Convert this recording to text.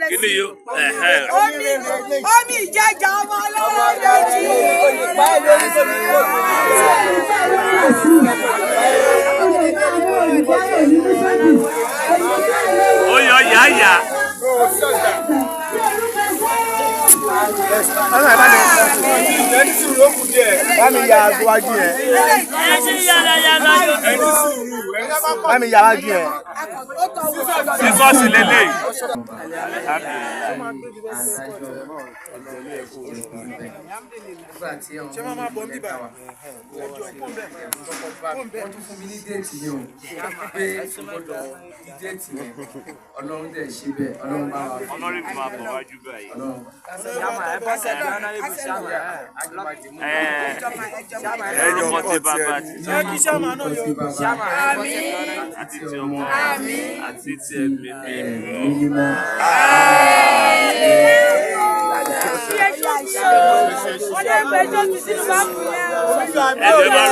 Kíni yóò ẹ̀hẹ́. Omi omi ìjẹjà ọmọ ọlọ́wọ́ méjì. Ó yọ yáyà. Bá mi ya aṣíwájú yẹn. Bá mi ya aṣíwájú yẹn. Sísọ́ọ̀sì lélẹ́yìí. Nígbà tí àwọn ọmọ mẹ́ta wà, wọ́n tún fún mi ní déètì yẹn o, pé gbọ́dọ̀ di déètì yẹn. Ọlọ́run dẹ̀ ṣe bẹ́ẹ̀, Ọlọ́run bá wa fi Honorable máa bọ̀ wájú báyìí. Ọlọ́run. Ẹ lórúkọ tí bàbá àti tí ọmọ àti tí ọmọ àti tí ẹ̀mí mímọ́. Wọ́n lè gbẹ́jọ́ ti sínú bá fún yẹn o. Ẹ̀jẹ̀ bá